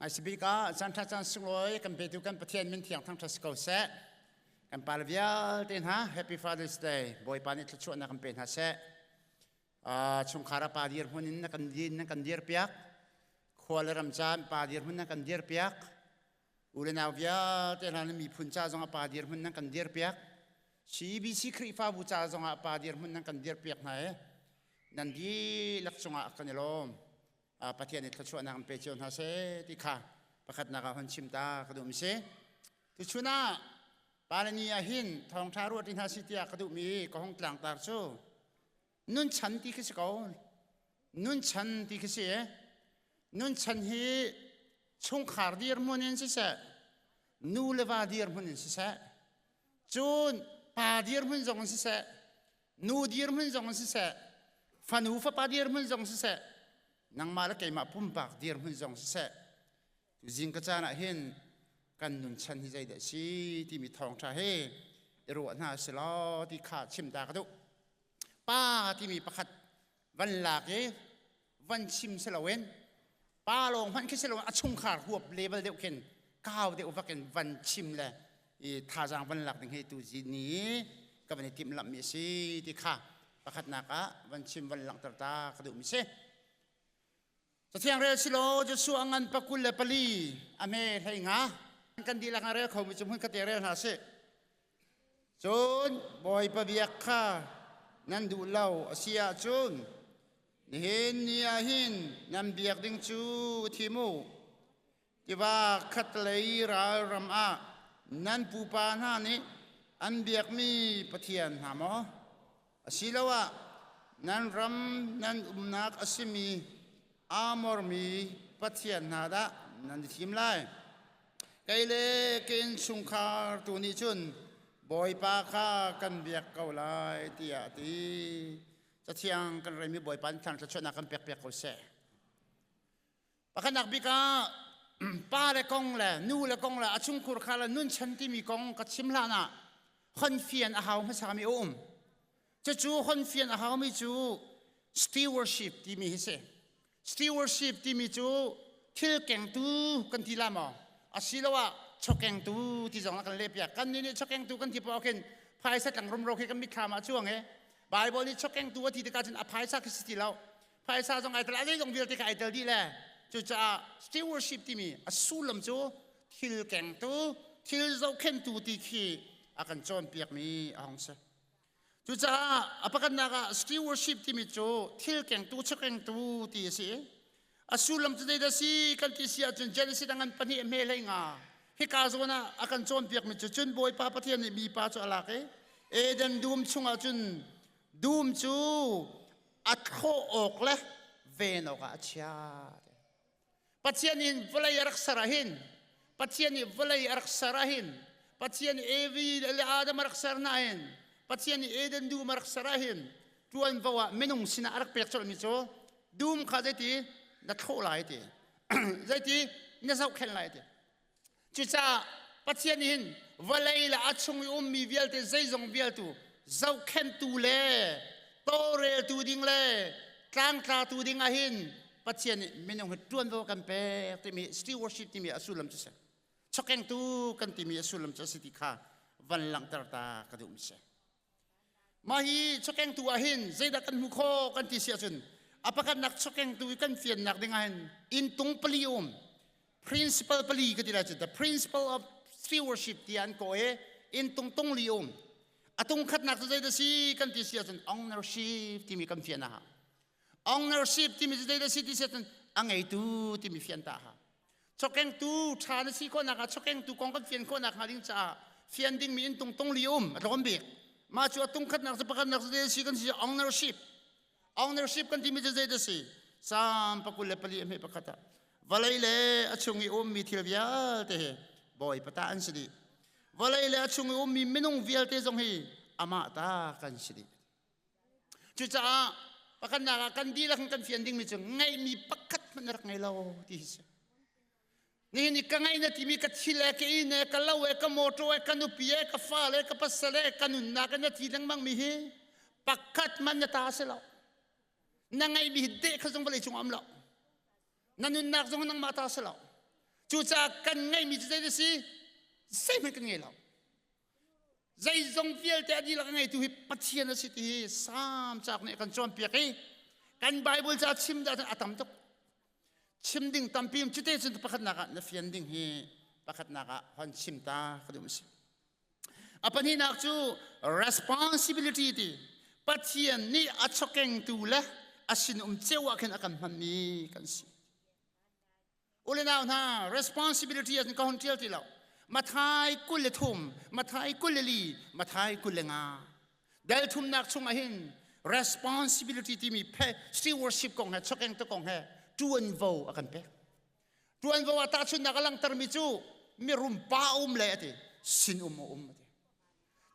Ngaisabik ah caan ṭha caan sunglawi kan petu kan Pathian min thiang thangṭhat si ko seh. Kan pale vialte hna Happy Father's Day Bawipa nih thluachuahnak kan pe hna seh. Chungkhar ah pa dirhmun in na kan din na kan dirpiak. Khua le ram caan pa dirhmun na kan dirpiak. U le nau vialte hna na miphun ca zong ah pa dirhmun nan kan dirpiak. CBC Khrihfabu ca zong ah pa dirhmun nan kan dirpiak hna i nan dihlak cungah kan i lawm. Pathian nih thluachuahnak an pe cio hna seh ti kha pakhatnak ah hon chim ta ka duhmi si. Tuchun ah Pale ni ah hin thawngṭha ruah ṭi hna si tiah ka duhmi ka hung tlangtar cu nun chan ti khi si ko. Nun chan ti khi si. Nun chan hi chungkhar dirhmun in siseh, nu le va dirhmun in siseh, cun pa dirhmun zong in siseh, nu dirhmun zong in siseh, fanu fapa dirhmun zong siseh, nangmah le keimah pumpak dirhmun zong siseh, zing ka caan ah hin kan nun chan hi zeidah si timi thawngṭha he i ruah hna si law ti kha chim ta ka duh. Pa timi pakhat van lak i van chim si loin pa lawng hmanh khi si loin a chungkhar huap level deuh khin kau deuh vakin van chim le i thazaang van lak ding hi tu ni ka van i timhlamh mi a si ti kha pakhatnak ah van chim van langhter ta ka duh mi si. Cathiang rel silo Joshua ngan pakul le pali a hme hlei nga kan dihlak rel kho mi cu hmun khat te rel hna sih. Cun Bawipa biak kha nan duh lo a si ahcun nihin ni ah hin nan biak ding cu thim u. Tiva khatlei ralram ah nan pupa hna nih an biakmi pathian hna maw? Asiloah nan ram nan umnak a simi Amor mi pathian hna dah nan i thim lai? Kei le ka innchungkhar tu nih cun Bawipa kha kan biak ko lai tiah a ti. Cathiang kan relmi Bawipa nih thlang thluachuahnak kan pekpiak ko seh. Pakhatnak bik ah pa le kong le nu le kong le a chungkhur kha le nun chan timi kong ka chim hlan ah hon fian a hau hmasami a um. Cucu hon fian a haumi cu stewardship timi hi si. Stewardship timi cu thil kengtu kan ti la maw? Asiloah chawkengtu ti zong ah kan lehpiak. Kan nih nih chawkengtu kan ti poah khin phaisa tlang rumro khi kan mitthlam ah cuang i Bible nih chawkengtu a ti tikah cun a phaisa khi si ti lo. Phaisa zong ai tel, a zeizong vialte kha ai tel dih le cucaah stewardship timi a sullam cu thil kengtu, thil zohkhenhtu ti khi a kan cawnpiakmi a hung si. Cucaah a pakhatnak ah stewardship timi cu thil kengtu, chakengtu ti a si. A sullam cu zeidah si kan ti si ahcun Genesis a ngan pahnih a hme hlei nga. Hika zawn ah a kan cawnpiakmi cu cun Bawipa Pathian nih mipa cu a lak i Eden dum chungah cun dum cu a thlawh awk le ven awkah a chia. Pathian in vawlei a rak ser ah hin Pathian nih vawlei a rak ser ah hin Pathian nih Evi le Adam a rak ser hna hin Pathian nih Eden dum a rak ser ah hin ṭuanvo ah minung sinah a rak pek colhmi cu dum kha zeiti na thlawh lai ti zeiti na zohkhenh lai ti Cucaah Pathian nih hin vawlei le a chung i ummi vialte zeizong vialtu zohkhenhtu le tawlreltu ding le tlangtlatu ding ah hin Pathian nih minung hi ṭuanvo kan pek timi stewardship timi a sullam cu si. Chokengtu kan timi a sullam cu a si ti kha van langhter ta ka duhmi si. Mah hi chokengtu ah hin zeidah kan hmuh khawh kan ti si ahcun a pakhatnak chokengtu i kan fiannak ding ah hin inntung pali um principle pali ka ti lai cu the principle of stewardship ti an kaw i inntung tung li um a tung khatnak cu zeidah si kan ti si ahcun ownership timi kan fian a hau ownership timi cu zeidah si ti si ahcun a ngeitu timi fian ta hau Chokengtu ṭha na si khawhnak ah chokengtu kong kan fian khawhnak hnga ding caah fian dingmi in tung tung li um a tlawm bik. Mah cu a tung khatnak cu pakhatnak cu zei si kan si ownership. Ownership kan timi cu zei dah si? Psalm pakul le pali a hme pakhat ah vawlei le a chung i ummi thil vialte hi Bawipa ta an si dih. Vawlei le a chung i ummi minung vialte zong hi amah ta kan si dih. Cucaah pakhatnak ah kan dihlak in kan fian dingmi cu ngeihmi pakhat hmanh na rak ngei lo ti hi si. Nihin i ka ngeih na timi ka thil e, ka inn e, ka lo e, ka motor e, ka nupi e, ka fale e, ka pasal e, ka nunnak e na ti lengmang mi hi pakhat hmanh na ta si lo. Na ngeihmi hi deh kha zong vawlei cung am lo. Na nunnak zong nangmah ta si lo. Cucaah kan ngeihmi cu zei a si? Zeihmanh kan ngei lo. Zeizong vialte a dihlak a ngeitu hi Pathian a si ti hi Salm cauk nih a kan cawnpiak i kan Bible ca chim dah a tam tuk. Chim ding tampi um cute cun pakhatnak ah na fian ding hi pakhatnak ah hon chim ta ka duh si. A pahnihnak cu responsibility ti Pathian nih a chokengtu le a sinum ceu ah khin a kan hmanmi kan si. Ule nau hna responsibility ah ka hon ṭial ti lo. Mathai 23, Mathai 24, Mathai 25. Del thumnak chungah hin responsibility timi stewardship kong he chokeng te kong he ṭuanvo a kan pek. Ṭuanvo ah tahchunhnak a langhtermi cu mirum pa um le ati sinum a um ati.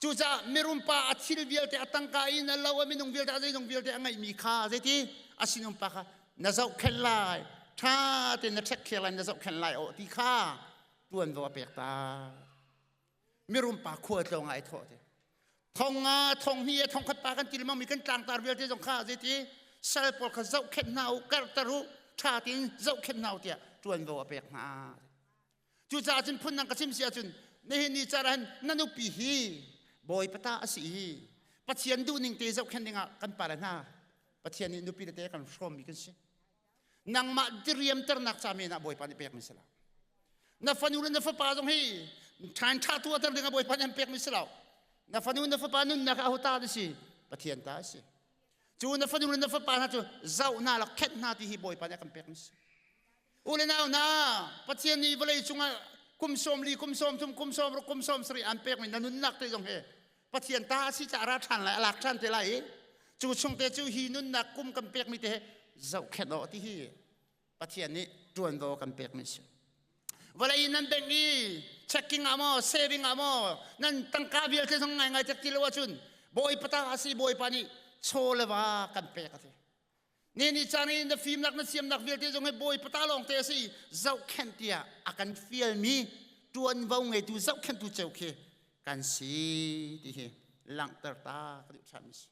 Cucaah mirum pa a thil vialte a tangka in a lo a minung vialte a zeizong vialte a ngeihmi kha zeiti a sinum pa kha na zohkhenh lai ṭha tein na ṭhekkhir lai na zohkhenh lai aw ti kha ṭuanvo a pek ta. Mirum pa khua tlawng ah ai thawh te. Thong nga thong hnih thong khat pa kan ti lengmang mi kan tlangtar vialte zong kha zeiti sal pawl kha zohkhenh hna u karhter u ṭha tein zohkhenh hna u tiah ṭuanvo a pek hna. Cucaah cun phundang ka chim si ahcun nihin ni caan ah hin na nupi hi Bawipa ta a si i Pathian duhning te zohkhenh dingah kan pale hna Pathian nih nupi tete kan hrawmmi kan si. Nangmah diriamternak ca men ah Bawipa nih pekmi si lo. Na fanu le na fapa zong hi ṭhan ṭha tuahter dingah Bawipa nih an pekmi si lo. Na fanu na fapa nunnak ah aho ta na si? Pathian ta a si. Cu na fanu le na fapa hna cu zoh hna la khenh hna ti hi Bawipa nih a kan pekmi si. U le nau hna, Pathian nih vawlei cungah kum 40, kum 30, kum 60, kum 70 an pekmi na nunnak te zong hi Pathian ta a si caah ra ṭhan lai, a lak ṭhan te lai i cu chung te cu hi nunnak kum kan pekmi te he zohkhenh awh ti hi Pathian nih ṭuanvo kan pekmi si. Vawlei in nan bank i checking ah maw, saving ah maw, nan tangka vialte zong ngaingai tek ti lo ahcun Bawipa ta a si, Bawipa nih chaw le va kan pek a ti. Ne ni caan i na fimnak na siamnak vialte zong hi Bawipa ta lawng te a si zohkhenh tiah a kan fialmi ṭuanvo ngeitu zohkhenhtu ceu khi kan si ti hi langhter ta ka duh ṭhanmi si.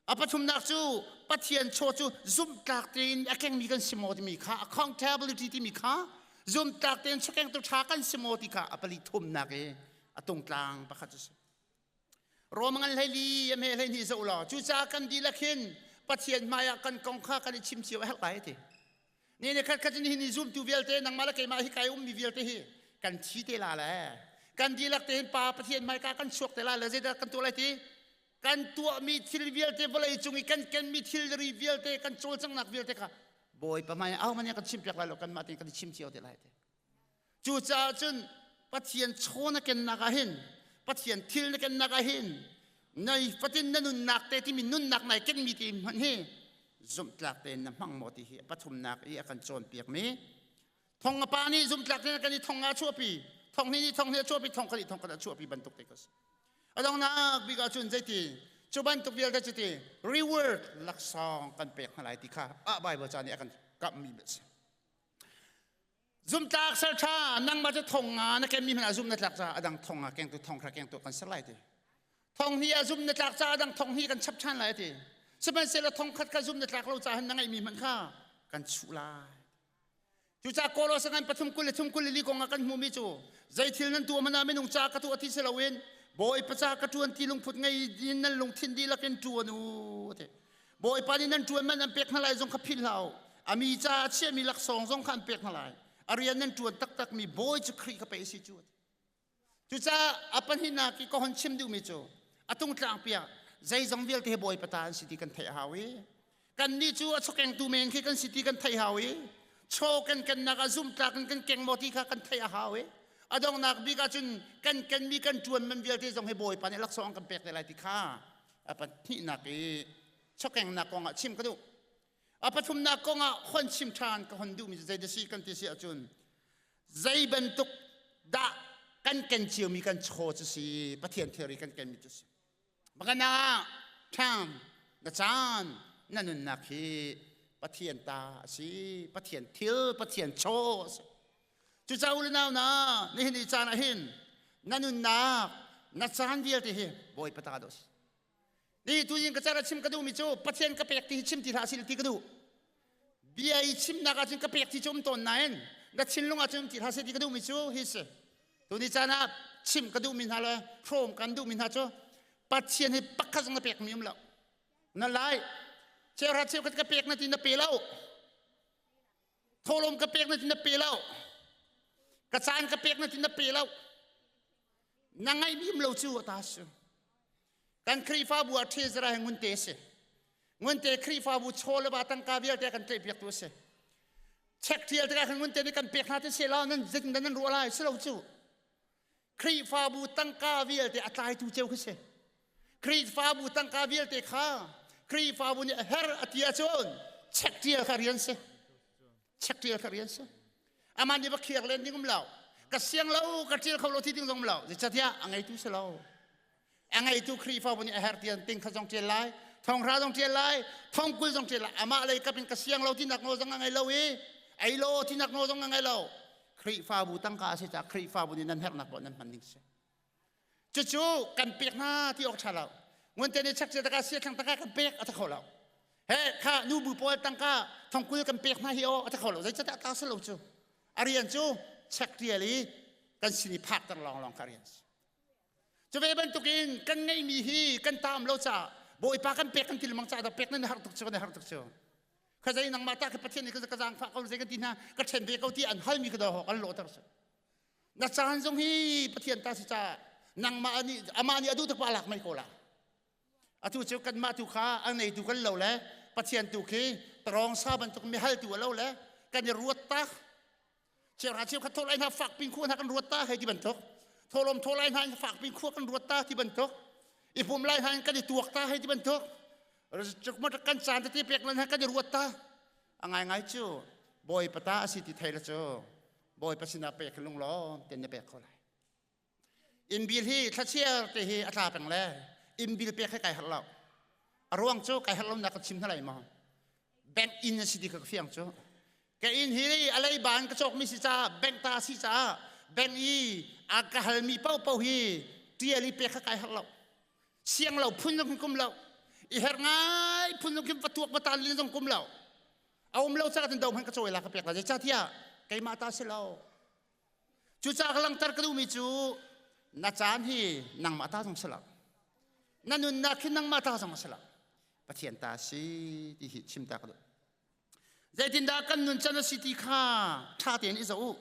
A pathumnak cu Pathian chaw cu zumhtlak tein a kengmi kan si maw timi kha accountability timi kha zumhtlak tein chawkengtu ṭha kan si maw ti kha a pali thumnak i a tungtlang pakhat cu si. Rom ngan 14 a hme 12 zoh law cucaah kan dihlak hin Pathian hmaiah kan kong kha kan i chim cio a herh lai ti. Ni ne khat khat in hin zumtu vialte nangmah le keimah hi kai ummi vialte hi kan thi te la le kan dihlak tein Pa Pathian hmaika kan chuak te la le zeidah kan tuah lai ti kan tuahmi thil vialte vawlei cung i kan kenmi thilri vialte kan cawlcanghnak vialte kha Bawipa hmai ah ahohmanh nih kan chimpiak lai lo kanmah tein kan i chim cio te lai ti. Cucaah cun Pathian chaw na kennak ah hin Pathian thil na kennak ah hin nei fatin na nunnak te timi nunnak nai kenmi ti hmanh hi zumhtlak tein na hmang maw ti hi pathumnak i a kan cawnpiakmi thong a pa nih zumhtlak tein kan i thong a chuahpi thong hnih nih thong hnih a chuahpi thong khat nih thong khat a chuahpi bantuk te ka si a donghnak bik ah cun zeiti cu bantuk vialte cu ti reward laksawng kan pek hna lai ti kha a Bible ca nih a kan kamhmi a si. Zumtlak salṭha nangmah cu thong nga na kenmi hmanh ah zum na tlak caah a dang thong nga kengtu thong hra kengtu kan ser lai ti. Thong hnih ah zum na tlak caah a dang thong hnih kan chap ṭhan lai ti. Sihmanhsehlaw thong khat kha zum na tlak lo caah na ngeihmi hmanh kha kan chuh lai. Cucaah Kolos ngan pathum 23 24 kong ah kan hmuhmi cu zeithil nan tuah hmanh ah minung ca ka tuah ti si loin Bawipa ca ka ṭuan ti lungput ngei in nan lungthin dihlak in ṭuan u ti. Bawipa nih nan ṭuan man an pek hna lai zong kha philh hlah u. A mi caah a chiahmi laksawng zong kha an pek hna lai. A rian nan ṭuan taktakmi Bawi cu Khrih kha pei a si cu. Cucaah a pahnihnak i ka hon chim duhmi cu a tungtlang piah zeizong vialte hi Bawipa ta an si ti kan theih a hau i kannih cu a chawkengtu men khi kan si ti kan theih hau i chaw kan kennak ah zumhtlak in kan keng maw ti kha kan theih a hau i a donghnak bik ahcun kan kenmi kan ṭuan man vialte zong hi Bawipa nih laksawng kan pek te lai ti kha a pahnihnak i chawkengnak kong ah chim ka duh. A pathumnak kong ah hon chim ṭhan ka hon duhmi cu zei si kan ti si ahcun zei bantuk dah kan ken ciomi kan chaw cu si Pathian thilri kan kenmi cu si. Pakhatnak ah ṭham na caan na nunnak hi Pathian ta a si Pathian thil Pathian chaw a si. Cucaah u le nau na nihin ni caan ah hin na nunnak na caan vialte hi Bawipa ta dawh si. Ni tuzing ka cara chim ka duhmi cu Pathian ka pek ti hi chim ti hlah sil ti ka duh. Bia i chimnak ahcun ka pek ti cu um tawn nain. Na thinlung ah cun ti hlah seh ti ka duhmi cu hi si. Tuni caan ah chimh ka duhmi hna le hrawm kan duhmi hna cu Pathian hi pakhat zong na pekmi um lo. Na lai cheuhra cheukhat ka pek na ti na pe lo. Thawhlawm ka pek na ti na pe lo. Ka caan ka pek na ti na pe lo. Na ngaihmi um lo cu a ta si. Kan Khrihfabu ah ṭhezara hi ngunte a si. Ngunte Khrihfabu chaw le va tangka vialte kan tlaihpiaktu a si. Check ṭial tikah khan ngunte nih kan pek hna ti seh law nan zeitindah nan ruah lai si lo cu. Khrihfabu tangka vialte a tlaitu ceu khi si. Khrihfabu tangka vialte kha Khrihfabu nih a her a ti ahcun check ṭial kha rian si. Check ṭial kha rian si. Amah nih va khiak len ding um lo. Ka siang lo, ka ṭial kho lo ti ding zong um lo. Zeicatiah a ngeitu si lo. A ngeitu Khrihfabu nih a herh tian ting kha zong ṭial lai, thonghra zong ṭial lai, thongkul zong ṭial lai. Amah lei kap in ka siang lo tinak nawl zong a ngei lo i ei lo tinak nawl zong a ngei lo. Khrihfabu tangka a si caah Khrihfabu nih nan herhnak poah nan hman ding si. Cucu kan pek hna ti awk ṭha lo. Ngunte nih chakchia taka siathlang tangka kan pek a ṭha kho lo. He kha nubu pawl tangka thongkul kan pek hna hi aw a ṭha kho lo. Zeicahtiah a ta si lo cu. A rian cu chek ṭial i kan sin i phakter lawnglawng kha rian si. Cu ve bantukin kan ngeihmi hi kan taam lo caah Bawipa kan pek kan ti lengmang caah pek nan har tuk cu kan har tuk cu. Kha zei nangmah ta kha Pathian nih ka zaangfah ko zei kan ti hna ka ṭhen ve ko ti an halmi ka daw kan lawhter si. Na caan zong hi Pathian ta si caah nangmah nih amah nih a duh tuk pa lak mei ko la. Atu cu kanmah tu kha a neitu kan lo le Pathian tu khi tarong sa bantuk mihal tu a lo le kan i ruat ta. Cheuhra cheukhat thaw lai hna fak pin khua hna kan ruat ta hei ti bantuk. Thawlawm thaw lai hna fak pin khua kan ruat ta ti bantuk. I pum lai hna kan i tuak ta hei ti bantuk. Kan caan tete pek lan hna kan i ruat ta. A ngaingai cu Bawipa ta a si ti thei la cu Bawipa sinah pek lunglawm ten na pek kho lai. Inn bil hi thlachiar te hi a tla peng le inn bil pek hi kai harh lo. A ruang cu kai harh lonak ka chim hna lai maw? Bank inn a si ti kha ka fiang cu. Ka inn hi a leiba in ka cawkmi si caah bank ta si caah bank i a ka halmi paohpaoh hi tial i pek kha kai harh lo. Siang lo phun zong kum lo. I herh ngai phun zong khin va tuak va tan lin zong kum lo. A um lo caah cun do hmanh ka cawi la ka pek la. Zeicahtiah keimah ta si lo. Cucaah ka langhter ka duhmi cu na caan hi nangmah ta zong si lo. Na nunnak hi nangmah ta zong a si lo. Pathian ta si ti hi chim ta ka duh. Zeitindah kan nun can a si ti kha ṭha tein i zoh u.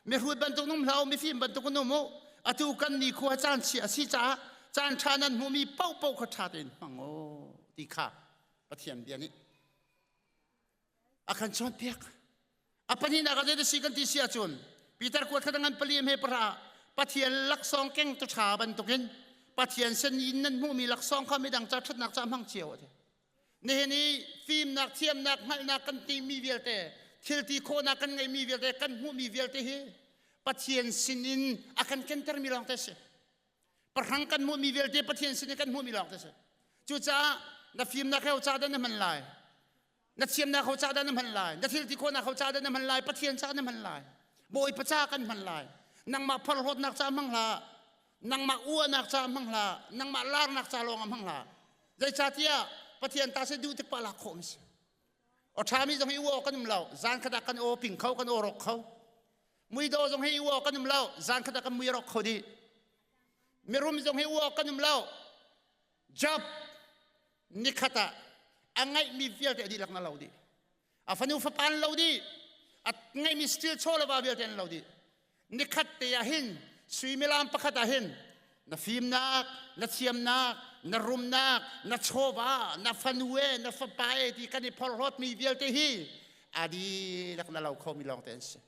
Mihrut bantuk num hlah u, mifim bantuk in um u. Atu kan nikhua caan chia a si caah caan ṭha nan hmuhmi paohpaoh kha ṭha tein hmang u ti kha Pathian bia nih a kan cawnpiak. A pahnihnak ah zei si kan ti si ahcun Peter kuat kha ngan pali he pahra Pathian laksawng keng tu ṭha bantukin Pathian sin in nan hmuhmi laksawng kha midang ca ṭhatnak ca hmang cio a ti. Nihin i fimnak, thiamnak, hngalhnak kan timi vialte, thilti khawhnak kan ngeihmi vialte, kan hmuhmi vialte hi Pathian sinin a kan kentermi lawng te si. Pahrang kan hmuhmi vialte Pathian sinin kan hmuhmi lawng te si. Cucaah na fimnak he ca dah na hman lai? Na thiamnak ho ca dah na hman lai? Na thilti khawhnak ho ca dah na hman lai? Pathian ca na hman lai. Bawipa ca kan hman lai. Nangmah phorhlawtnak ca hmang hlah. Nangmah uahnak ca hmang hlah. Nangmah larnak ca lawng hmang hlah. Zeicahtiah Pathian ta si duh tik pa lak khawh si. Aw ṭhami zong hi uah kan um lo. Zan khat ah kan aw ping kho, kan aw rawk kho. Muidaw zong hi uah kan um lo. Zan khat ah kan mui rawk kho dih. Mirum zong hi uah kan um lo. Job nikhat ah a ngeihmi vialte a dihlak na lo dih. A fanu fapa an lo dih. A ngeihmi steel chaw le va vialte an lo dih. Nikhat te ah hin suimilam pakhat ah hin na fimnak, na thiamnak, na rumnak, na chawva, na fanu e, na fapa e ti kan i phorhlawtmi vialte hi a dihlak na lo khomi lawng te an si.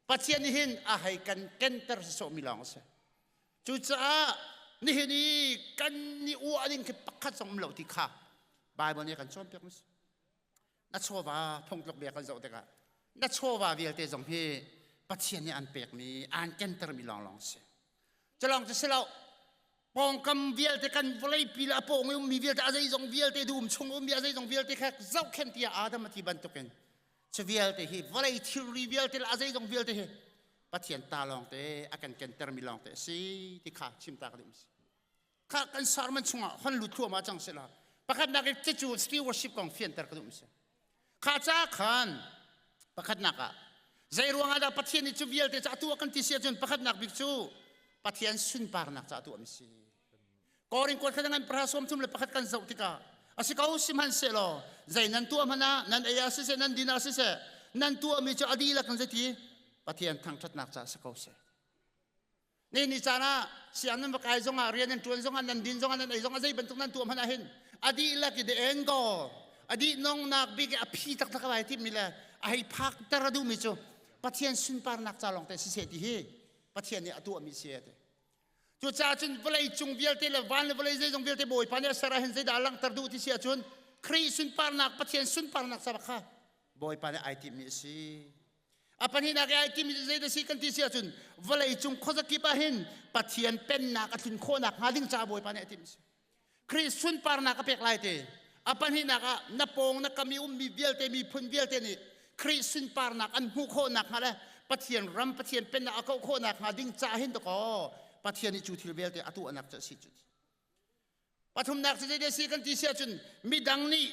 Pathian nih hin a hei kan kenter sawhmi lawng a si. Cucaah nihin i kan i uah ding khi pakhat zong um lo ti kha Bible nih a kan cawnpiak mi si. Na chawva phungtluk bia kan zoh tikah na chawva vialte zong hi Pathian nih an pekmi, aan kentermi lawnglawng si. Culawng cu si lo, pawngkam vialte kan vawleipi le a pawng i ummi vialte a zeizong vialte dum chung ummi a zeizong vialte kha zohkhenh tiah Adam a ti bantukin cu vialte hi vawlei thilri vialte le a zeizong vialte hi Pathian ta lawngte a kan kentermi lawngte a si ti kha chim ta ka duh si. Kha kan sermon chungah hon lut thluahmah cang sila. Pakhatnak in cucu stewardship kong fianter ka duh si. Kha ca khan pakhatnak ah. Zei ruangah dah Pathian nih cu vialte cu a tuah kan ti si ahcun pakhatnak bik cu Pathian sunparnak caah tuah mi si. Korin kuat kha ngan para 31 kan zoh tikah a si ko sihmanhsehlaw zei nan tuah hmanh ah nan ei ah siseh nan din ah siseh nan tuahmi cu a dihlak in zeiti Pathian thangṭhatnak caah si ko seh. Ni ni caan ah siang nan va kai zongah rian nan ṭuan zongah nan din zongah nan ei zongah zei bantuk nan tuah hmanh ah hin a dihlak i the end goal a dih nongnak bik i a phi taktak a vai timmi le a hei phak ter a duhmi cu Pathian sunparnak ca lawng te siseh ti hi Pathian nih a tuahmi si a ti. Cucaah cun vawlei cung vialte le van le vawlei zeizong vialte Bawipa nih a ser ah hin zeidah a langhter duh ti si ahcun Khrih sunparnak Pathian sunparnak ca kha Bawipa nih ai timmi a si. A pahnihnak i ai timi cu zeidah si kan ti si ahcun vawlei cung khuazakip ah hin Pathian pennak a tlun khawhnak hnga ding caah Bawipa nih a timh si. Khrih sunparnak a pek lai te. A pahnihnak ah na pawng na kam i ummi vialte miphun vialte nih Khrih sunparnak an hmuh khawhnak hnga le Pathian ram Pathian pennak a kauh khawhnak hnga ding caah hin dakaw Pathian nih cu thil vialte a tuahnak cu a si cu. Pathumnak cu zeidah si kan ti si ahcun midang nih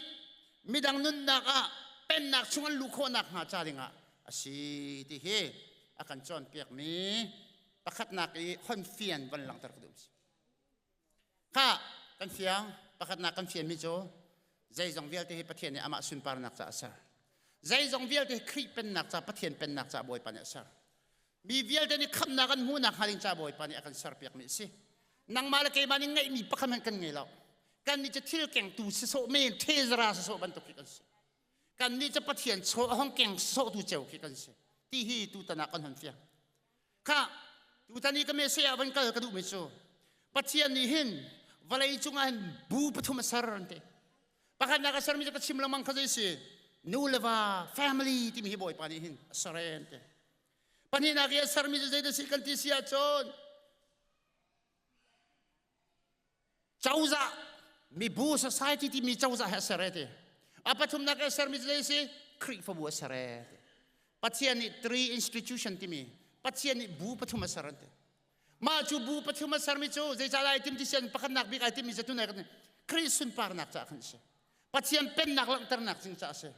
midang nunnak ah pennak chung an luh khawhnak hnga ca dingah a si ti hi a kan cawnpiakmi pakhatnak i hon fian van langhter ka duh. Kha kan fiang pakhatnak kan fianmi cu zeizong vialte hi Pathian nih amah sunparnak caah a ser. Zeizong vialte hi Khrih pennak ca Pathian pennak ca Bawipa nih a ser. Mi vialte nih khamhnak an hmuhnak hnga ding ca Bawipa nih a kan serpiakmi a si. Nangmah le keimah nih ngeihmi pakhat hmanh kan ngei lo. Kannih cu thil kengtu sisawh men ṭhezara sisawh bantuk khi kan si. Kannih cu Pathian chaw a hong keng sawhtu ceu khi kan si. Ti hi tutan ah kan hon fiang. Kha tutan i ka message ah van kal ka duhmi cu Pathian nih hin vawlei cungah hin bu pathum a ser an ti. Pakhatnak a sermi cu ka chim lengmang kha zei si nu le va family timi hi Bawipa nih hin a ser an ti. Pahnihnak i a sermi cu zeidah si kan ti si ahcun cozah mibu society timi cozah he a ser e ti. A pathumnak i a sermi cu zei si Khrihfabu a ser e ti. Pathian nih three institution timi Pathian nih bu pathum a ser an ti. Mah cu bu pathum a sermi cu zeicahdah ai tim ti sian pakhatnak bik ai timmi cu tunai kan Khrih sunparnak caah khan a si. Pathian pennak langhternak ding caah a si.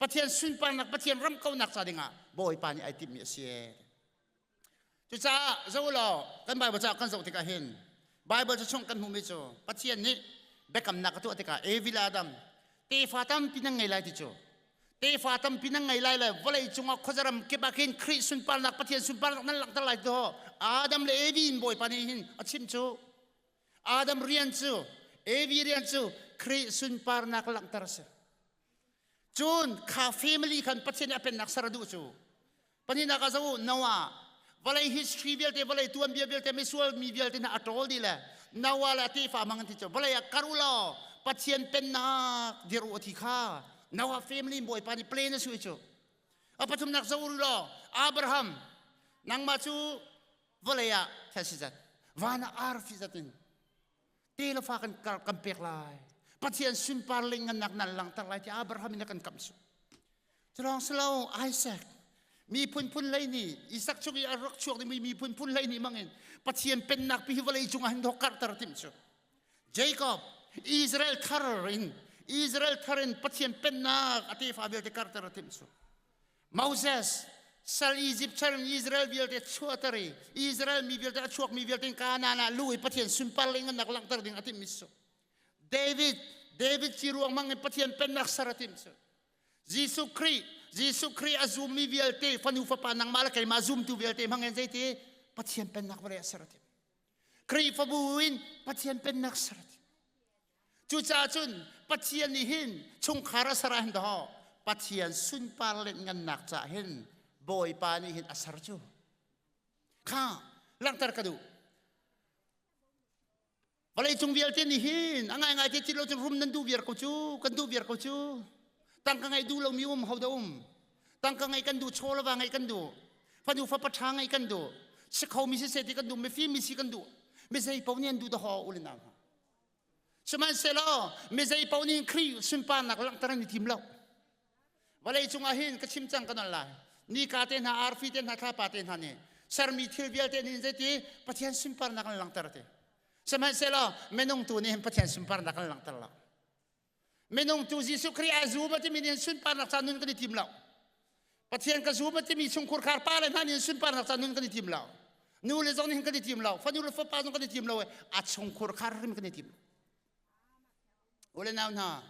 Pathian sunparnak, Pathian ram kaunak ca dingah Bawipa nih ai timhmi a si. Cucaah zo law kan Bible caah kan zoh tikah hin Bible cu chung kan hmuhmi cu Pathian nih biakamnak a tuah tikah Evi le Adam tefa tampi nan ngei lai ti cu tefa tampi nan ngei lai le vawlei cungah khuazaram kip ah khin Khrih sunparnak Pathian sunparnak nan langhter lai ti Adam le Evi in Bawipa nih hin a chim cu Adam rian cu Evi rian cu Khrih sunparnak langhter a si. Cun kha family khan Pathian nih a pennak ser a duh cu. Pahnihnak ah zoh Noah vawlei history vialte vawlei tuanbia vialte misual mi vialte hna a ṭawl dih le Noah le a tefa mang an ti cu vawlei ah kar u law Pathian pennak dir u a ti kha Noah family bawipa nih plan a sui cu. A pathumnak zoh u law Abraham nangmah cu vawlei ah thil si zat van ah arfi zat in te le fa kan kan pek lai Pathian sunpar le ngannak nan langhter lai ti Abraham in a kan kamh su culawng silo Isaac miphun phun hlei nih Isak chung i a rak chuak dingmi miphun phun hlei nih mangin Pathian pennak pi hi vawlei cungah hin dawk karhter tim cu Jacob Israel thar in Israel thar in Pathian pennak a tefa vialte karhter a timh cu Moses sal Egypt sal in Israel vialte chuahter i Israel mi vialte a chuakmi vialte in Kanaan ah luh i Pathian sunpar le ngannak langhter ding a timhmi cu David David ci ruang mang in Pathian pennak ser a timh cu Jesuh Khrih Jesuh Khrih a zummi vialte fanu fapa nangmah le keimah zumtu vialte hmang in zeiti Pathian pennak vawlei ah ser a timh Khrihfabu in Pathian pennak ser a timh Cucaah cun Pathian nih hin chungkhar a ser ah hin daw Pathian sunpar le ngannak caah hin Bawipa nih hin a ser cu kha langhter ka duh. Vawlei cung vialte nih hin a ngaingai te ti lo cun rum nan duh viar ko cu kan duh viar ko cu tangka ngeih duh lomi um ho dah um tangka ngeih kan duh chaw le va ngeih kan duh fanu fapa ṭha ngeih kan duh si khomi siseh ti kan duh mifim mi si kan duh mi zei paoh nih an duh dah u le nau hna Sihmanhsehlaw mizei paoh nih Khrih sunparnak langhter an i tim lo. Vawlei cungah hin ka chim cang ka non lai. Nika te hna, arfi te hna, thlapa te hna nih sermi thil vialte nih zeiti Pathian sunparnak an langhter ti. Sihmanhsehlaw minung tu nih hin Pathian sunparnak an langhter lo. Minung tu Jesuh Khrih a zum a timi nih sunparnak ca nun kan i tim lo. Pathian ka zum a timi chungkhur khar pa le hna nih sunparnak ca nun kan i tim lo. Nu le zong nih kan i tim lo. Fanu le fapa zong kan i tim lo. A chungkhur khar hrim kan i tim. Ule nau hna,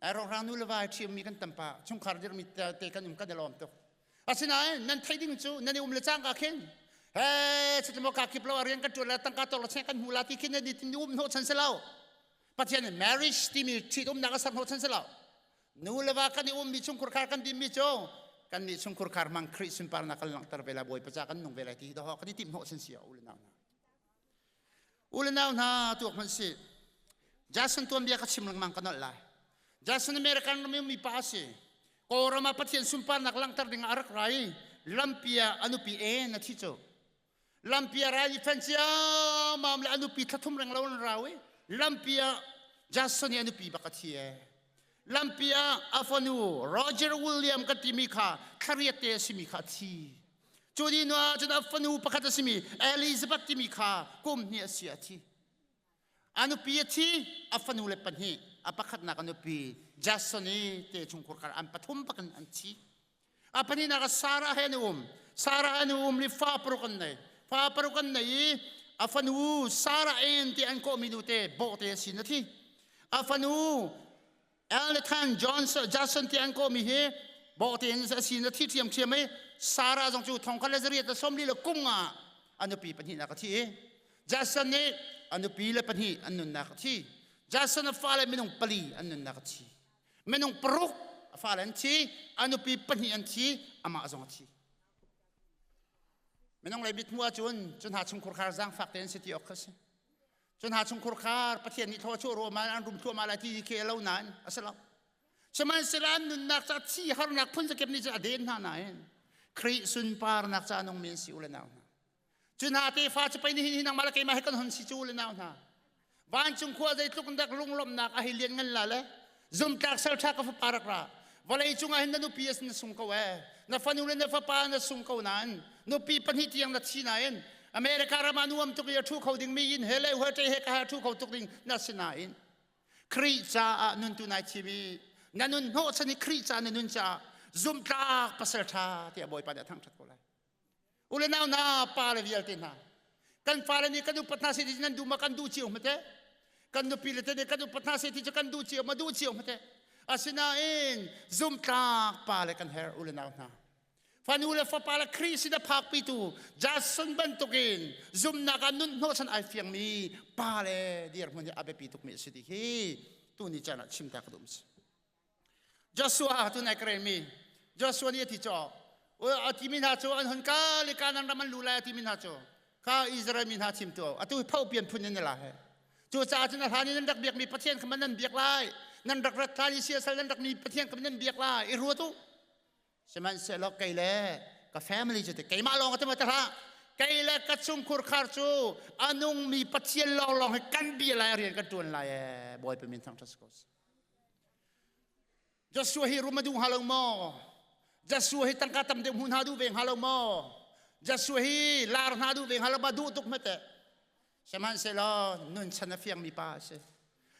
ai rongrang nu le vai ṭhiammi kan tam pah. Chungkhar dirmi te kan um kan i lawm tuk. Asinain nan theih ding cu nan i um le cangka khin he chitimo ka kip lo rian kan ṭuan la tangka tor la che kan hmu la ti khin nan i um hnawh chan si lo. Pathian nih marriage timi ṭhitumnak a ser hnawh chan si lo. Nu le va kan i ummi chungkhur khar kan dinmi cu kan nih chungkhur khar hmang Khrih sunparnak kan langhter ve lai Bawipa ca kan nung ve lai ti hi kan i timh hnawh chan si u le nau hna. U le nau hna tuak hmanh si. Jason tuanbia ka chim lengmang ka nolh lai. Jason American ram mi pa a si. Kawlram ah Pathian sunparnak langhter ding ah a rak ra i lampi ah a nupi en a thi cu. Lampi ah rai i fen ciammam le a nupi thlathum reng lo an rau i lampi ah Jason i a nupi bak a thi ee. Lampi ah a fanu Roger William kan timi kha thlariat te a simi kha a thi. Cu ni hnu ah cun a fanu pakhat a simi Elizabeth timi kha kum hnih a si a thi. A nupi a thi, a fanu le pahnih, a pakhatnak a nupi Jason i te chungkhur kar an pathum pakin an thi. A pahnihnak ah Sarah he an um. Sarah an um i fa paruk an nei. Fa paruk an nei i a fanu Sarah en ti an kawhmi nu te bawhte a si na thi. A fanu Elnathan Johnson Jason ti an kawhmi hi bawhte in a si na thi ṭhiamṭhiam i Sarah zong cu thongkhat le zariat le sawmli le kum ah a nupi pahnihnak a thi i Jason nih a nupi le pahnih an nunnak a thi. Jason a fale minung pali an nunnak a thi. Minung paruk a fale an thi, a nupi pahnih an thi, amah zong a thi. Minung lei mit hmuh ahcun cu hna chungkhur khar zaangfak tein si ti awk kha si. Cu hna chungkhur khar Pathian nih thlaw chuah ruahmah an rum thluahmah lai ti khi lo nain a si lo. Sihmanhsehlaw an nunnak ca thi harnak phun zakip nih cun a den hna nain Khrih sunparnak ca nungmi an si u le nau hna. Cu hna tefa cu pei nihin hi nangmah le keimah he kan hon si cu le nau hna. Vancung khua zeitluk in dak lunglawmhnak a hei lian ngan la le zumtlak salṭha ka fapa rak ra. Vawlei cungah hin na nupi a na sung ko ee. Na fanu le na fapa na sung ko nain nupi pahnih tiang na thi nain America ram ah nuam tuk i a ṭhu kho dingmi inn he le huate he ka he a ṭhu kho tuk ding na si nain Khrih caah nuntu nai thim i na nun hnawhchan i Khrih caah na nun caah zumhtlak pasal ṭha tiah Bawipa nih a thangṭhat ko lai. U le nau hna pa le vialte hna kan fale nih kan upat hna seh ti nan duh ma kan duh cio hmete kan nupi le te nih kan upat hna seh ti cu kan duh cio ma duh cio hmete asinain zumtlak pa le kan herh u le nau hna fanu le fapa le Khrih sin a phakpitu Jason bantukin zumnak ah nun hnawhchan ai fiangmi pa le dirhmun hi a biapi tukmi a si ti hi tuni caan ah chim ta ka duh si Joshua tu nai ka relmi Joshua nih a ti cu a timi hna cu an hun kal i Kanaan ram an lu lai a timi hna cu kha Israel mi hna chim tu atu pho pian phun in la he cu caah cun a hlan in nan rak biakmi Pathian kha nan biak lai nan rak rat hlan i siasal nan rak mi Pathian kha nan biak lai i ruat u sihmanhsehlaw kei le ka family cu keimah lawng ka te hlah kei le ka chungkhur khar cu a nungmi Pathian lawnglawng hi kan bia lai rian kan ṭuan lai ee Bawipa min thangṭhat si ko seh Joshua hi rum a duh hnga lo maw? Joshua hi tangka tam deuh hmu hna duh ve hnga lo maw? Joshua hi lar hna duh ve hnga lo ma duh tuk hmete. Sihmanhsehlaw nun chan a fiangmi pa a si.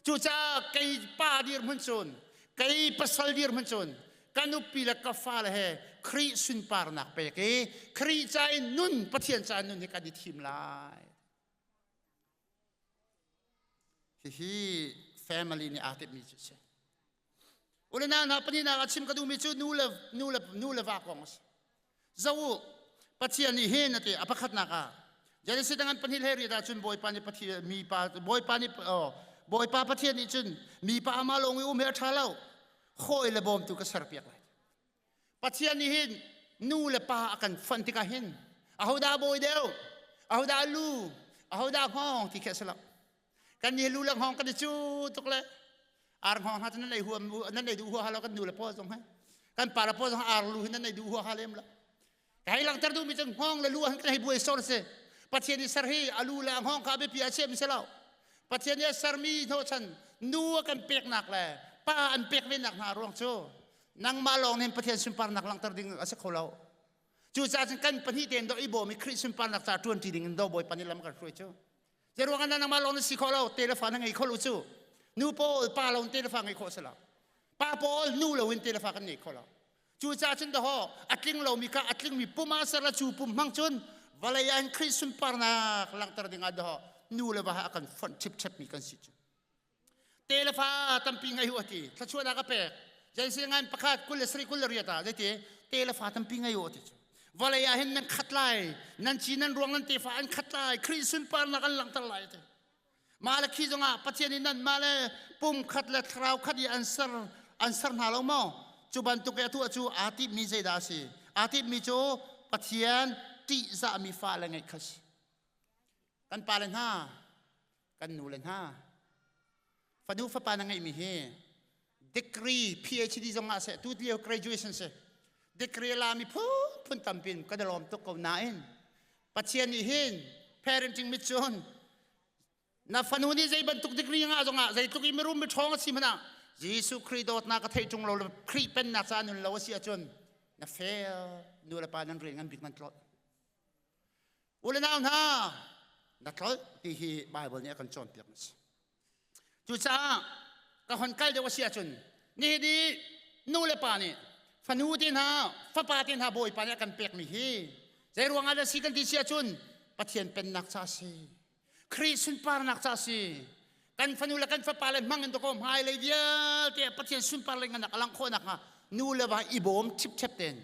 Cucaah kei pa dirhmun cun, kei pasal dirhmun cun, ka nupi le ka fale he Khrih sunparnak pek i Khrih ca in nun Pathian ca in nun hi kan i thim lai. Hihi family nih aa timhmi cu a si. Ule nau hna pahnihnak ah chim ka duhmi cu nu le nu le nu le va kong a si. Zo u, Pathian nih hin a ti a pakhatnak ah Genesis dang an pahnih hlei riat ahcun Bawipa nih Pathian mipa Bawipa nih oh, Bawipa Pathian nih cun mipa amah lawng i um hi a ṭha lo hawi le bawmtu ka serpiak lai. Pathian nih hin nu le pa a kan fonh tikah hin ahodah bawi deuh ahodah lu ahodah hngawng ti khi a si lo kan nih lu le hngawng kan i cu tuk le ar hngawng hna cu nan ei huam nan ei duh huaha lo kan nu le paw zong he kan pa le paw zong ar lu hi nan ei duh huaha lem lo ka hei langhter duhmi cu hngawng le lu ah kan hei buai sor si Pathian nih ser hi a lu le a hngawng kha a biapi a chiah mi si lo Pathian nih a sermi hnawhchan nu a kan peknak le pa an pek ve nak hna ruang cu nangmah lawng nih Pathian sunparnak langhter ding a si kho lo. Cucaah cun kan pahnih tein do i bawm i Khrih sunparnak ca ṭuanṭi ding in do Bawipa nih lam kan hruai cu. Zeiruang ah nangmah lawng na si khawh lo, te le fa na ngei kho lo cu. Nu pawl pa lo in te le fa ngei khawh si lo. Pa pawl nu lo in te le fa kan ngei kho lo. Cucaah cun dahawh a tling lomi kha a tlingmi pum ah ser le cu pum hmang cun vawlei ah hin Khrih sunparnak langhter dingah dahawh nu le va a kan fonh ṭhipṭhepmi kan si cu. Te le fa tampi ngei u a ti. Thluachuahnak a pek. Genesis ngan pakhat 27 28 ah zeiti te le fa tampi ngei u a ti cu. Vawlei ah hin nan khat lai, nan ci nan ruang nan tefa an khat lai, Khrih sunparnak an langhter lai a ti. Mah le khi zongah Pathian nih nan mah le pum khat le thlarau khat i an ser an ser hna lo maw? Cu bantuk i a tuah cu aa timhmi zeidah a si? Aa timhmi cu Pathian ṭihzahmi fale ngeih kha si. Kan pale hna, kan nule hna, fanu fapa na ngeihmi hi degree PhD zong ah seh tu lio graduation si degree lami phun phun tampin kan i lawm tuk ko nain Pathian nih hin parenting mit cun na fanu nih zei bantuk degree ngah zongah zeitluk i mirum miṭhawng a si hmanh ah Jesuh Khrih dawtnak ka theih ṭung lo le Khrih pennak ca nun lo a si ahcun na fail nu le pa nan rian ngan bik nan tlolh u le nau hna na tlolh ti hi Bible nih a kan cawnpiak mi si Cucaah ka hon kal deuh a si ahcun nihin i nu le pa nih fanu te hna fapa te hna Bawipa nih a kan pekmi hi zei ruangah dah si kan ti si ahcun Pathian pennak ca a si. Khrih sunparnak ca a si. Kan fanu le kan fapa le hmang in dakaw hmailei vialte Pathian sunpar le ngannak a langh khawh nakhnga nu le va i bawm ṭhipṭhep tein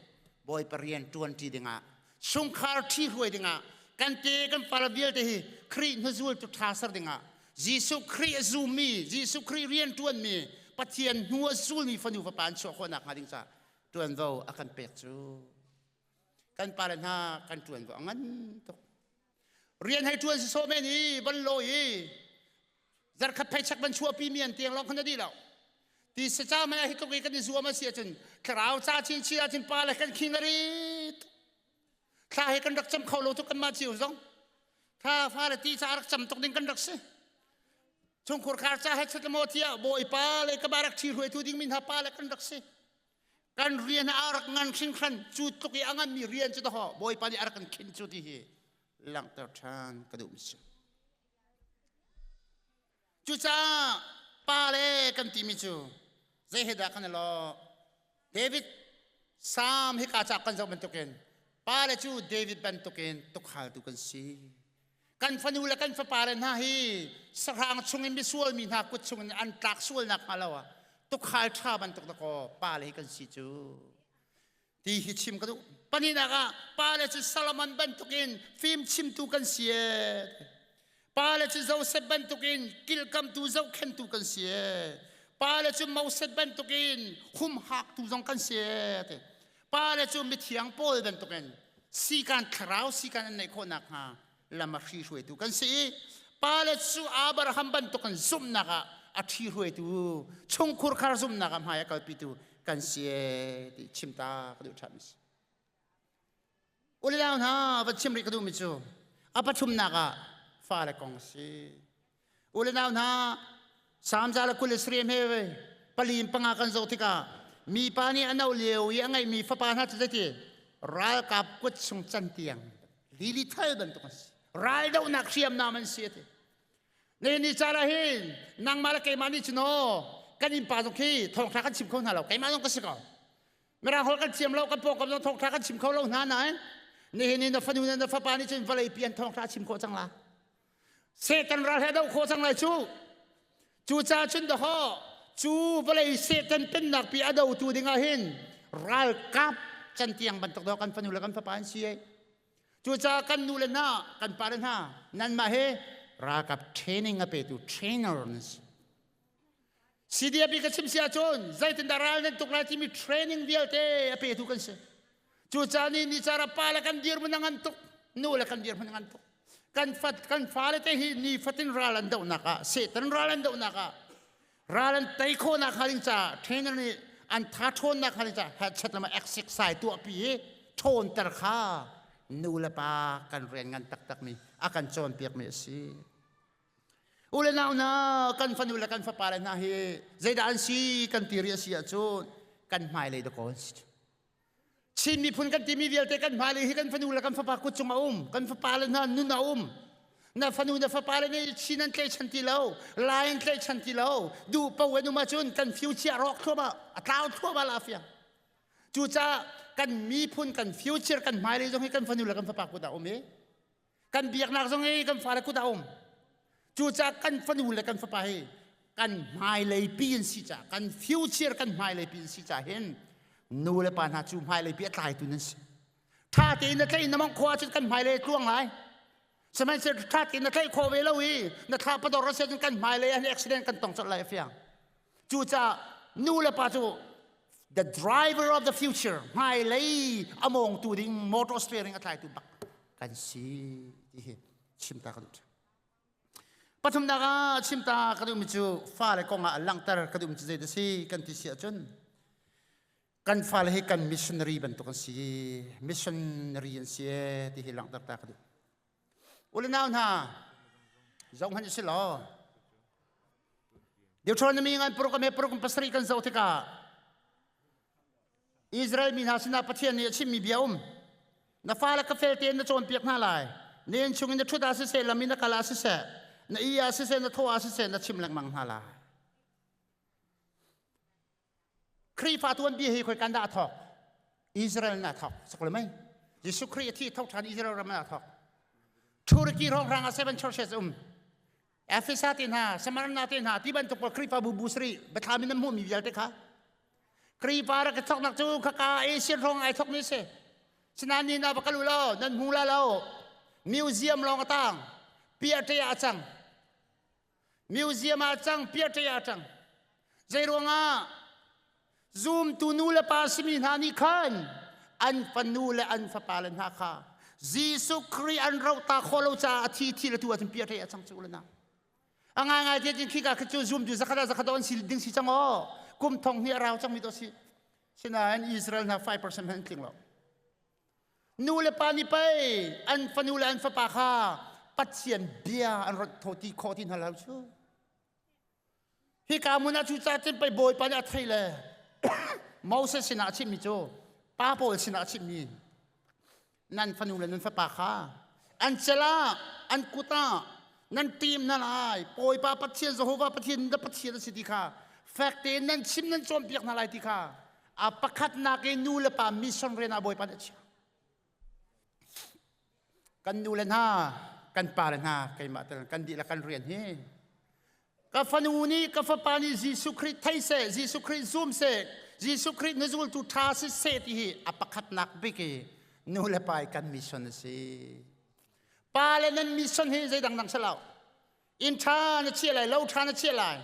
Bawipa rian ṭuanṭi dingah chungkhar ṭhi hruai dingah kan te kan fale vialte hi Khrih hnuzultu ṭha ser dingah Jesuh Khrih a zummi Jesuh Khrih rian ṭuanmi Pathian hnu a zulmi fanu fapa an chuah khawh nakhnga ding caah ṭuanvo a kan pek cu kan pale hna kan ṭuanvo a ngan tuk rian hei ṭuan si sawh men i van lawi i zarkhat pheichak van chuahpi mi an tiang lawng khan a dih lo ti saca man hi tluk i kan i zuam a si ahcun thlarau ca chinchin ahcun pa le kan khing a rit thla hi kan rak cam kho lo tuk kanmah cio zong thla fa le ti ca rak cam tuk ding kan rak si chungkhur khar ca he chat maw tiah bawipa le ka ba rak ṭhi hruaitu ding mi hna pa le kan rak si kan rian a rak ngan hringhran cu tluk i a nganmi rian cu dahaw bawipa nih a rak kan khin cu ti hi langhter ṭhan ka duh mi si Cucaah pa le kan timi cu zei he dah kan i lawh? David Salm hika ca kan zoh bantukin pa le cu David bantukin tukhaltu kan si. Kan fanu le kan fapa le hna hi sahrang chungin misual mi hna kut chungin an tlak sual nakhnga lo ah tukhal ṭha bantuk dakaw pa le hi kan si cu. Ti hi chim ka duh. Pahnihnak ah pale cu Solomon bantukin fim chimtu kan si ee. Pale cu Joseph bantukin kilkamtu zohkhentu kan si ee. Pale cu Moses bantukin humhaktu zong kan si ee. Ti. Pale cu mithiang Paul bantukin sikan thlarau sikan an neih khawh nakhnga lam a hruaitu kan si i pale cu Abraham bantukin zumhnak ah a ṭhi hruaitu chungkhur khar zumhnak ah hmai a kalpitu kan si ee ti chim ta ka duh ṭhan si. Ulilau hna va chim rih ka duhmi cu a pathumnak ah fale kong a si. Ulenau hna Salm 123 he pali in panga kan zoh tikah mipa nih a no lio i a ngeihmi fapa hna cu zeiti ralkap kut chung cantiang lili thal bantuk an si raldohnak hriamnam an si a ti ne ni caan ah hin nangmah le keimah nih cun aw kan innpa zong khi thawngṭha kan chim kho hna lo keimah zong ka si ko Mirang holh kan thiam lo kan pawngkam zong thawngṭha kan chim kho lo hna nain nihin ni na fanu na fapa nih cun vawlei pi an thawngṭha chim khawh cang la Satan ral he doh khawh cang lai cu cucaah cun dahaw cu vawlei Satan pennak pi a dotu dingah hin ralkap cantiang bantuk dawh kan fanu le kan fapa an si ai cucaah kan nu le hna kan pa le hna nanmah he ralkap training a petu trainer nan si CDF i ka chim si ahcun zeitindah ral nan tuk lai timi training vialte a petu kan si. Cucaah ni ni cara pa le kan dirhmun a ngan tuk, nu le kan dirhmun a ngan tuk. Kan fat kan fale te hi ni fatin ral an dohnak ah, Satan ral an dohnak ah, ral an tei khawhnak hnga ding caah trainer nih an tha ṭhawnnak hnga ding caah chat lama exercise tuahpi i ṭhawnter kha nu le pa kan rian ngan taktakmi a kan cawnpiakmi a si. U le nau hna, kan fanu le kan fapa le hna hi zeidah an si kan ti rih a si ahcun kan hmailei dakaw an si. Chin miphun kan timi vialte kan hmailei hi kan fanu le kan fapa kut cung a um, kan fapa le hna nun a um. Na fanu na fapa le nih Chin an tlaihchan ti lo, Lai an tlaihchan ti lo, duh paoh an um ahcun kan future rawk thluahmah, a tlau thluahmah la fiang. Cucaah kan miphun, kan future, kan hmailei zong hi kan fanu le kan fapa kut ah um i kan biaknak zong hi kan fale kut ah um. Cucaah kan fanu le kan fapa hi kan hmailei pi an si caah, kan future kan hmailei pi an si caah hin nu le pa hna cu hmailei pi a tlaitu nan si. Ṭha tein na tlaih na mawngh khawh ahcun kan hmailei a tluang lai. Sihmanhsehlaw ṭha tein na tlaih khawh ve lo i na thla pador a si ahcun kan hmailei ah accident kan tong colh lai a fiang. Cucaah nu le pa cu the driver of the future hmailei a mawngtu ding motor steering a tlaitu bak kan si ti hi chim ta ka duh. Pathumnak ah chim ta ka duhmi cu fale kong ah langhter ka duhmi cu zei si kan ti si ahcun kan fale hi kan missionary bantuk an si missionary an si ti hi langhter ta ka duh. Ule nau hna zoh hmanh si law Deuteronomy ngan paruk ame paruk pasarih kan zoh tikah Israel mi hna sinah Pathian nih a chimmi bia um na fale ka fel tein na cawnpiak hna lai na inn chung in na ṭhut ah siseh lam in na kal ah siseh na i ah siseh na thaw ah siseh na chim lengmang hna lai Khrihfa tuanbia hi khoi kan dah a thawk? Israel na thawk. Sakle mei. Jesuh Khrih a thi thawk ṭhan Israel ram ah thawk. Turkey hrawnghrang ah seven churches um. Efesa te hna, Smyrna te hna, ti bantuk pawl Khrihfa bu bu sari biathlam in an hmuhmi vialte kha. Khrihfa rak i thawknak cu khaka Asian hrawng ai thawk mi si. Sinain ni na va kal u law nan hmu la lo. Museum lawng a tang. Piah ah a cang. Museum ah cang, piahṭe ah cang. Zei ruangah zumtu nu le pa simi hna nih khan an fanu le an fapa le hna kha Jesuh Khrih an roh ta khawh lo caah a thi thi le tu ahcun piahṭe ah cang cu le na. A ngaingai te cun khika khi cu zumtu zakhat ah zakhat on si ding si cang aw. Kum thong hnih a rau cangmi to si. Sinain Israel hna 5% hmanh an tling lo. Nu le pa nih pei an fanu le an fapa kha Pathian bia an rat thaw ti khawh ti hna lo cu. Hika hmun ah cucaah cun pei Bawipa nih a thei le Moses sinah a chimmi cu pa pawl sinah a chimmi nan fanu le nan fapa kha an cel ah an kut ah nan tim hna lai Bawipa Pathian Jehovah Pathian na Pathian a si ti kha fek tein nan chim nan cawnpiak hna lai ti kha A pakhatnak i nu le pa mission rian ah Bawipa nih a chiah. Kan nu le hna, kan pa le hna, keimah tel kan dihlak kan rian hi ka fanu nih ka fapa nih Jesuh Khrih thei seh, Jesuh Khrih zum seh, Jesuh Khrih na zultu ṭha si seh ti hi a pakhatnak bik i nu le pa i kan mission a si. Pa le nan mission hi zei dangdang si lo. Inn ṭha na chiah lai, lo ṭha na chiah lai.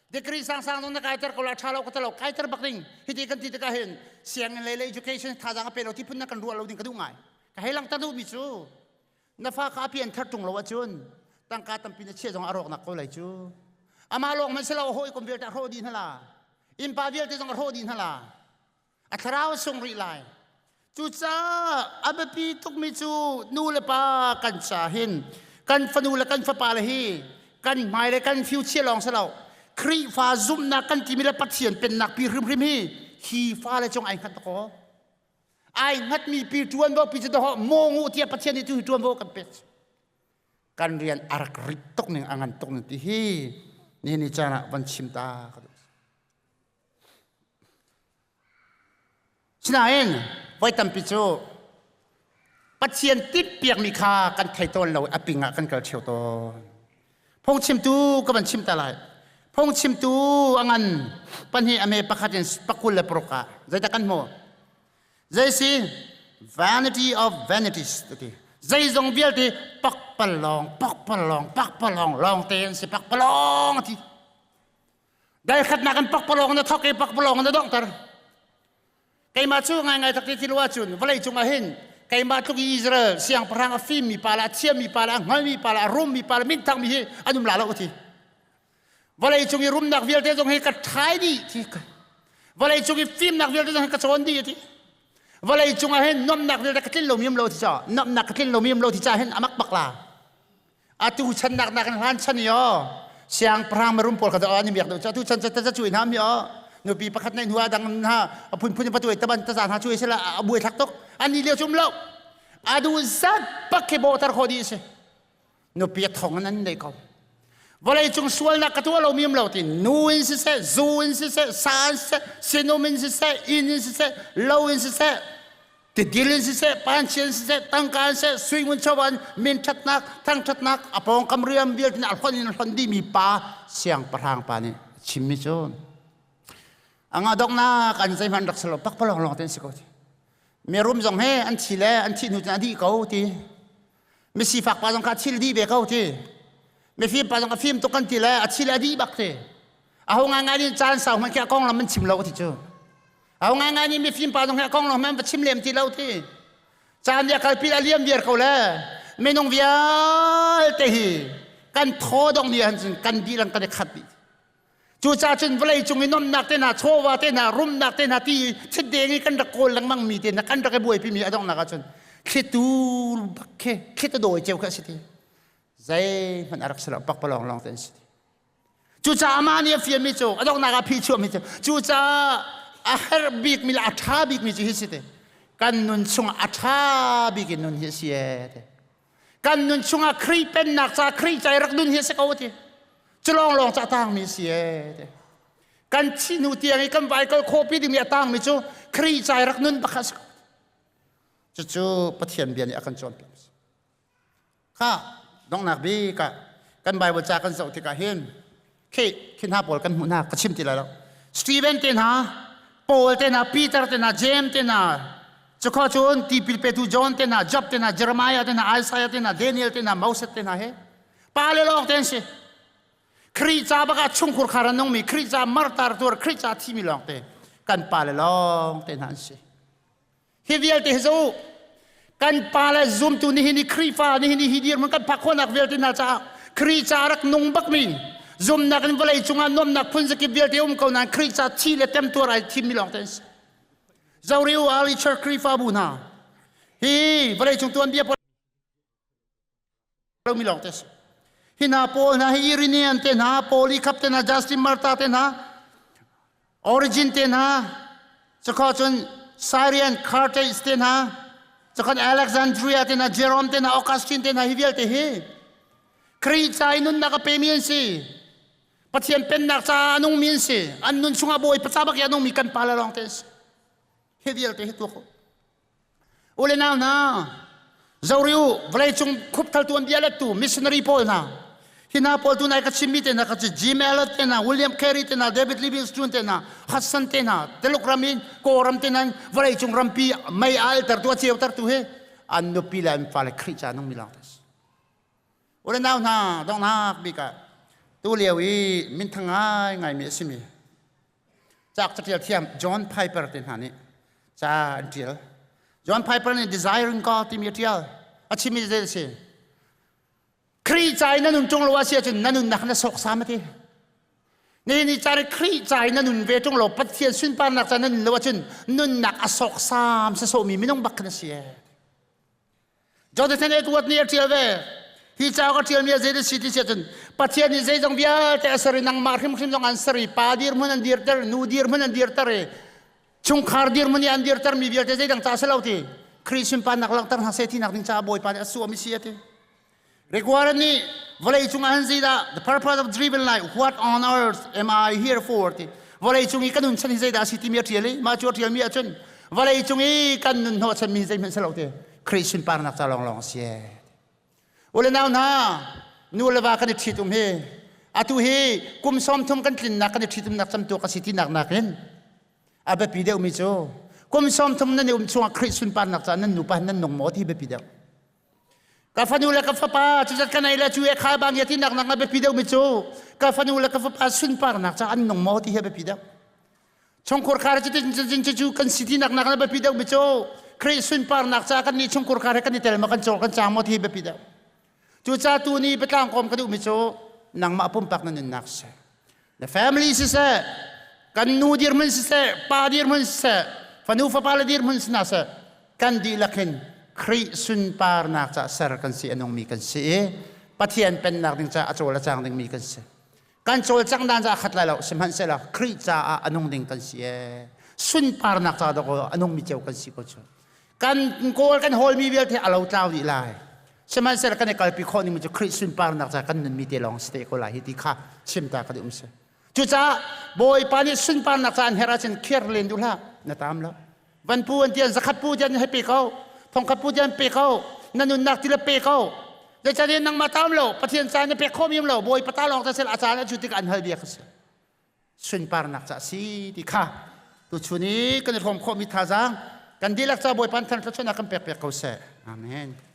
Degree sangsang zong na kaiter ko la ṭha lo ka ti lo, kaiter bak ding. Hiti kan ti tikah hin sianginn lei le education thazaang a pe lo ti phun na kan ruah lo ding ka duh ngai. Ka hei langhter duhmi cu na fa kha a pian thar ṭung lo ahcun tangka tampi na chiah zong a rawknak ko lai cu. Amah lawng man si lo, hawikom vialte a hrawh dih hna la. Innpa vialte zong a hrawh dih hna la. A thlarau a sung rih lai. Cucaah a biapi tukmi cu nu le pa kan ca hin kan fanu le kan fapa le hi kan hmai le kan future lawng si lo Khrihfa zumhnak kan timi le Pathian pennak pi hrimhrim hi hi fale cung ai hngat ko ai hngatmi pi ṭuanvo pi cu doh maw tiah Pathian nih tu hi ṭuanvo kan pek kan rian a rak rit tuk ning a ngan tuk ning ti hi ni ni caan ah van chim ta ka duh. Sinain voi tampi cu Pathian tinhpiakmi kha kan thei tawn lo a ping ah kan kal ṭheo tawn. Phungchimtu ka van chim ta lai. Phungchimtu a ngan pahnih a me pakhat in pakul le paruk ah zeidah kan hmuh? Zei si? Vanity of vanities ti. Zeizong vialte pakpalawng, pakpalawng, pakpalawng lawng te an si pakpalawng ti. Daikhatnak in pakpalawng na thawk i pakpalawng na donghter. Keimah cu ngaingai tak ti thil ahcun vawlei cungah hin keimah tluk i Israel siangpahrang a fimmi pa le a thiammi pa le a hngalmi pa le a rummi pa le minthangmi hi an um la lo ka ti. Vawlei cung i rumnak vialte zong hi ka ṭhai dih ti. Vawlei cung i fimnak vialte zong hi ka cawn dih ti. Vawlei cungah hin nuamhnak vialte ka tlin lomi um lo ti caah nuamhnak ka tlin lomi um lo ti caah hin a mak bak la. Atu chan nak nakin hlan chan i aw siangpahrang marum pawl kha an i miak deuh atu chan ca cuai hna mi aw nupi pakhat nei hnu ah dang hna a phunphun pa tuai taban taza hna cuai sila a buai thlak tuk an ni lio cum lo adu zat pak khi bawhter kho dih si nupi thong an nei ko. Vawleicung sualnak ka tuah lomi um lo ti nu in siseh, zu in siseh, sa in siseh, sinum in siseh, inn in siseh, lo in siseh, tidil in siseh, panchia in siseh, tangka in siseh, sui ngun chawva in min ṭhatnak, thangṭhatnak, a pawngkam riam vialte in a hlon in a hlon dihmi pa siangpahrang pa nih a chimmi cu anga donghnak an zeihmanh rak si lo pakpalawng lawng te an si ko ti. Mirum zong he an thi le an thih hnu cun a dih ko ti. Misifak pa zong kha a thil dih ve ko ti. Mifim pa zong a fim tuk kan ti le a thil a dih bak ti. Aho ngaingai nih caan sau hmanh khi a konglam an chim lo ti cu. Aho ngaingai nih mifim pa zong hi a konglam an va chim lem ti lo ti. Caan nih a kalpi a liam viar ko le minung vialte hi kan thaw dong ni ahcun kan dihlak kan i khat dih. Cucaah cun vawlei cung i nomnak te hna, chawva te hna, rumnak te hna ti thitdeng i kan rak kawl lengmang mi te hna kan rak i buaipi mi a donghnak ahcun thlitu bak khi thlitu dawi ceu khi a si ti. Zeihmanh a rak si lo, pakpalawng lawng te an si ti. Cucaah amah nih a fianmi cu a donghnak ah phi chuahmi cu cucaah a herh bikmi le a ṭha bikmi cu hi si ti. Kan nun chungah a ṭha bik in nun hi a si ee ti. Kan nun chungah Khrih pennak ca Khrih ca i rak nun hi a si ko ti. Cu lawnglawng ca tangmi si ee ti. Kan thih hnu tiang i kan vai kal khawhpi dingmi a tangmi cu Khrih ca i rak nun bak a si ko. Cucu Pathian bia nih a kan cawnpiak. Kha donghnak bik ah kan Bible ca kan zoh tikah hin khi khi hna pawl kan hmuh hna ka chim ti lai lo. Stephen te hna, Paul te hna, Peter te hna, James te hna, Cukho cun tipil petu John te hna, Job te hna, Jeremiah te hna, Isaiah te hna, Daniel te hna, Moses te hna he pa le lawng te an si. Khrih ca bak ah chungkhur khar an nungmi, Khrih ca martar tuar, Khrih ca thimi lawng te kan pa le lawng te hna an si. Hi vialte hi zo kan pa le zumtu nihin i Khrihfa nihin i hi dirhmun kan phak khawhnak vialte hna caah Khrih ca rak nung bakmi zumnak in vawlei cungah nuamnak phun zakip vialte um ko nain Khrih ca thi le temtuar ai thimmi lawng te an si. Zoriu Ali Church Khrihfabu hna hi vawleicung tuanbia pawl lomi lawng te si. Hi hna pawl hna hi Irinian te hna, Polycarp te hna, Justin Martyr te hna, Origin te hna, cakho cun Syrian Carthage te hna, cakhan Alexandria te hna, Jerome te hna, Augustine te hna hi vialte hi Khrih ca i nunnak a pemi an si. Pathian pennak caah a nungmi an si. An nun chungah Bawipa ca bak i a nungmi kan pa le lawng te an si. Hi vialte hi tuah ko. U le nau hna, zori u, vawleicung khupthaltu an bia lettu missionary pawl hna, hi hna pawl tu nai ka chimmi te hna kha cu Jim Elliot te hna, William Carey te hna, David Livingstone te hna, Hudson te hna, Tuluk ram in Kawlram te hna vawleicung rampi mei a altertu a ceutertu hi an nupi le an fale Khrih ca nungmi lawng te si. U le nau hna, donghnak bik ah tu lio i minthang ngaingaimi a simi cauk caṭial thiam John Piper te hna nih ca an ṭial. John Piper nih Desiring God timi a ṭial. A chimmi zei a si? Khrih ca i na nun ṭung lo a si ahcun na nunnak na sawksam a ti. Nihin ni caan i Khrih ca i na nun ve ṭung lo Pathian sunparnak ca na nun lo ahcun nunnak a sawksam sasawhmi minung bak khan a si ee. Jonathan Edward nih a ṭial ve. Hi cauk a ṭialmi a zei na si ti si ahcun Pathian nih zeizong vialte a ser i nangmah hrimhrim zong an ser i pa dirhmun an dirter, nu dirhmun an dirter i chungkhar dirhmun i an dirtermi vialte zeidang ca si lo ti Khrih sunparnak langhter hna seh tinak ding caah Bawipa nih a suahmi si a ti. Rick Warren nih vawlei cung ah hin zeidah the purpose of driven life what on earth am I here for ti vawlei cung i ka nun chan hi zeidah a si timi a ṭial i mah cu a ṭialmi ahcun vawlei cung i kan nun hnawhchanmi hi zeihmanh si lo ti Khrih sunparnak ca lawnglawng a si. U le nau hna, nu le va kan i ṭhitum hi atu hi kum 30 kan tlinnak kan i ṭhitumnak camtuak a si tinak nakin a biapi deuhmi cu kum 30 nan i um chungah Khrih sunparnak ca nan nupa nan nung maw ti biapi deuh. Ka fanu le ka fapa cuzat ka nei le cu e kha bang ya tinak nak a biapi deuhmi cu ka fanu le ka fapa sunparnak ca an nung maw ti hi a biapi deuh. Chungkhur khar cu cun cu kan si tinak nak na biapi deuh mi cu Khrih sunparnak ca kan nih chungkhur khar he kan i tel ma kan cawl kan cang maw ti biapi deuh. Cucaah tu ni biatlang kawm ka duh mi cu nangmah pumpak na nunnak siseh, na family siseh, kan nu dirhmun siseh, pa dirhmun siseh, fanu fapa le dirhmun sina seh, kan dihlak hin Khrih sunparnak ca ser kan si a nungmi kan si i Pathian pennak ding ca a cawl a cang dingmi kan si. Kan cawlcangh dan cu aa khat lai lo, sihmanhsehlaw Khrih caah a nung ding kan si ee. Sunparnak ca dawh a nungmi cio kan si ko cu. Kan kawl kan hawlmi vialte a lo tlau dih lai. Sihmanhsehlaw kan i kalpi khawh ning cu Khrih sunparnak ca kan nunmi te lawng si te ko lai hi ti kha chim ta ka duh um si. Cucaah Bawipa nih sunparnak ca an herh ahcun khiar len duh hlah, na tam lo. Van pu an tian zakhat pu tian hei pe ko, thongkhat pu tian pe ko, na nunnak ti le pe ko. Zeicahtiah nangmah tam lo, Pathian ca na pek khawh mi lo, Bawipa ta lawng ta sel a caan a cu tik an hal bia kha si. Sunparnak ca si ti kha tuchun i kan i hrawm khawhmi thazaang kan dihlak ca Bawipa thang thluachuahnak kan pek pek ko seh. Amen.